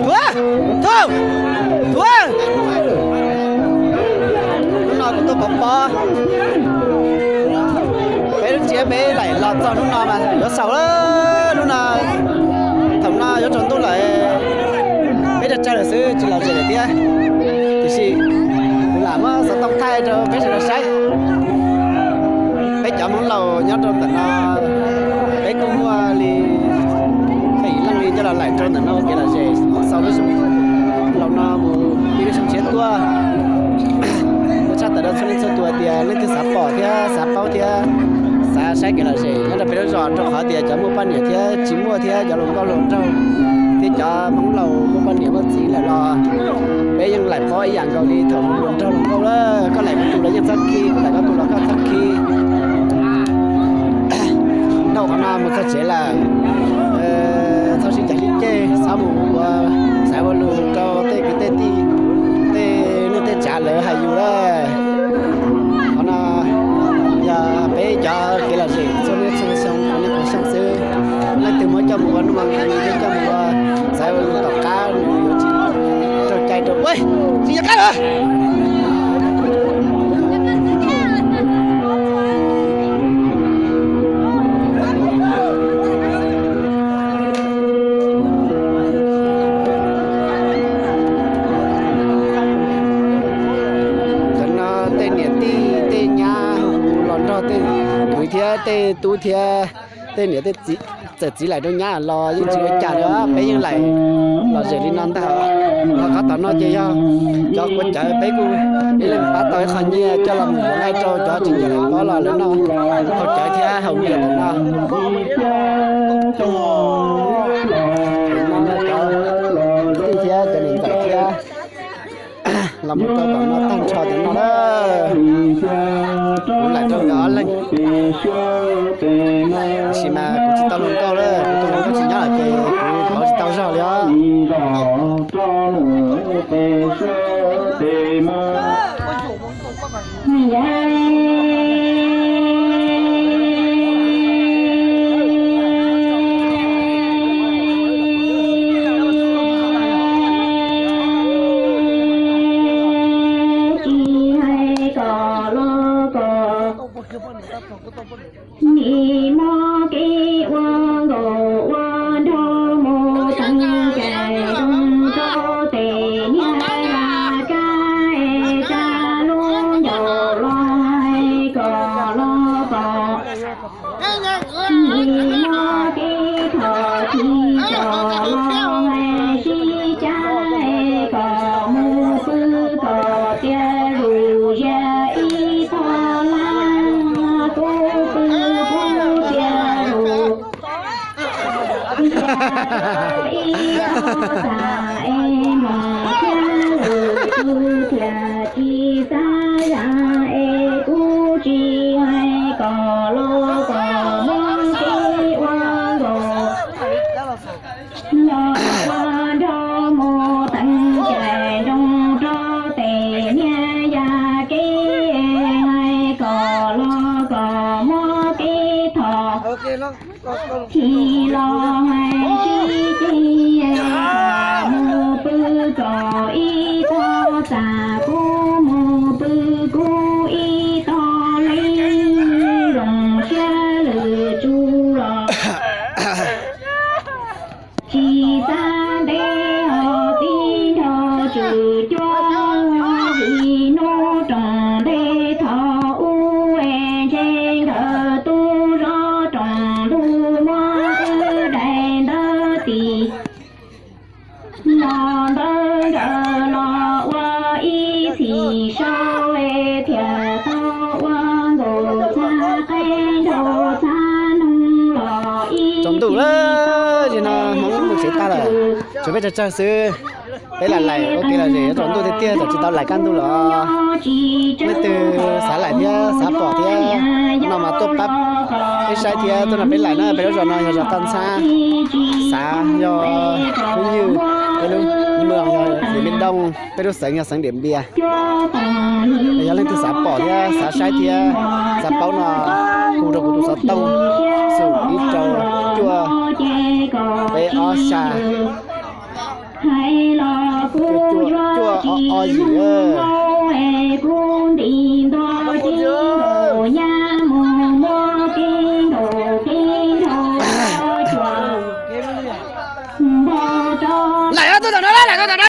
Tuav, tuav, tuav. Hnub no kuv tuaj pov pob. Peb lub tsiab peb laim los txog hnub no mas yuav xaus lawm. Hnub no, thaum no yuav tsaus ntuj lawm, peb rov tsawg lawm xwb tsis los zem lawm thiab. Tiam sis kuv lam muab xov tooj thaij rau peb sawv daws saib. Peb cov Hmoob laus nyob rau ntawm no, peb kuj muaj li peb ib leej li coj los laim rau ntawm no ua kev lom zem xaus lub xyoo laus no mus ib lub xyoo tshiab tuaj. Ua tshaj tawm rau txhua leej txhua tus tias leej twg xav pom thiab xav paub thiab xav saib kev lom zem nyob rau peb lub zos, rau qhov tias cov muaj poj niam thiab tsis muaj thiab cov hluas nkauj hluas nraug thiab cov Hmoob laus muaj poj niam muaj txiv lawm los peb yeej laim pob ib yam nkaus li thaum hluas nraug hluas nkauj lawm. Koj laim koj tus los yeej txhob khi, kuv laim koj tus los koj txhob khi. Dhau qhov no mus txog tsev lawm, txhob sib cav sib ceg, txhob mus ua xaiv ua lus rau tej kwv tej tij, tej neej tej tsav lawv hais yus lawm. Qhov no yog peb cov kev lom zem txhua niaj txhua xyoo, txhua niaj txhua xyoo xwb. Leej twg muab coj mus ua nuj ua nqi, coj mus ua xaiv ua lus tom qab nws yuav tsis raug cai rau ua tsis nco qab lawm. Cov no tej niam tij tej nyab los nrog tej kwv thiab tej tub thiab tej niam tej txiv, txawm txiv laim rau nyab los yeej tsis ua cas li, peb yeej laim lom zem li no ntag. Ho qhov tom no ces yog cov quav cawv, peb kuj ib leeg pab tau ib qho nyiaj coj los mus yuav nqaij rau cov tsis nyiam laim pob los lawv noj, haus cawv thiab haus nyiaj tom no. Cov kwv tij thiab cov niam ntxawm thiab los mus rau tom no tag nrho tom no na. Kuv laim rau nkawd ob leeg, tab sis mas kuv tsis tau hluas nkauj lawm, kuv tus hluas nkauj tsis nyob lawm ces kuv pauv tsis tau zog li os. Nim muaj kev ua nkaus ua nraug mus teev cai zoo rau tes niag yaj kab es tsa lub ncaus los hais kom los pom. Nim muaj kev thov txim kom los hais sib cab es kom mus pw kom tiav zus, yog ib tog laj kuj pw kuj tiav zus. Ib tog xam es mos thiab lwm tus thiaj tsis xav zam es kuj tsis hais kom los kom muab kev ua nkaus los ua nraug mus teev cai zoo rau tes niag yaj kab es hais kom los kom muab kev thov txim los hais sib ceg kom mus pw kom ib tog xam kuj mus pw kuj ib tog li, zoo siab lwm tus los tsis xav ntev ho tib nrho tswm cuab, vim hnub roos ntev thaum ub es ntshe nkawd tub zov roos ntuj muab wb daim ntawv tis. Nto ntawv nkawd los ua ib txhis sau es thiaj tau ua nkaus txhab qeej nraug txhab noog los ib tsaus ntuj lawm, no Hmoob mus tsev tag lawm, tshuav peb tsawg tsawg xwb. Peb lam laim ua kev lom zem yuav tsaus ntuj tiag tiag, thaum tsis tau laim kaj ntug los leej twg xav laim thiab xav pom thiab no mas tuaj pab peb saib thiab tuaj nrog peb laim na. Peb lub zos no yog zos Toj Ntxhab, xav yog lub nywj, peb lub mws yog Điện Biên Đông, peb lub xeev yog xeev Điện Biên. Yog leej twg xav pom thiab xav saib thiab xav paub no hu rau kuv tus xov tooj xoom ib rau Ob sab, cuaj, cuaj, o, o yim. Lam tuaj tom no, lam tuaj tom no.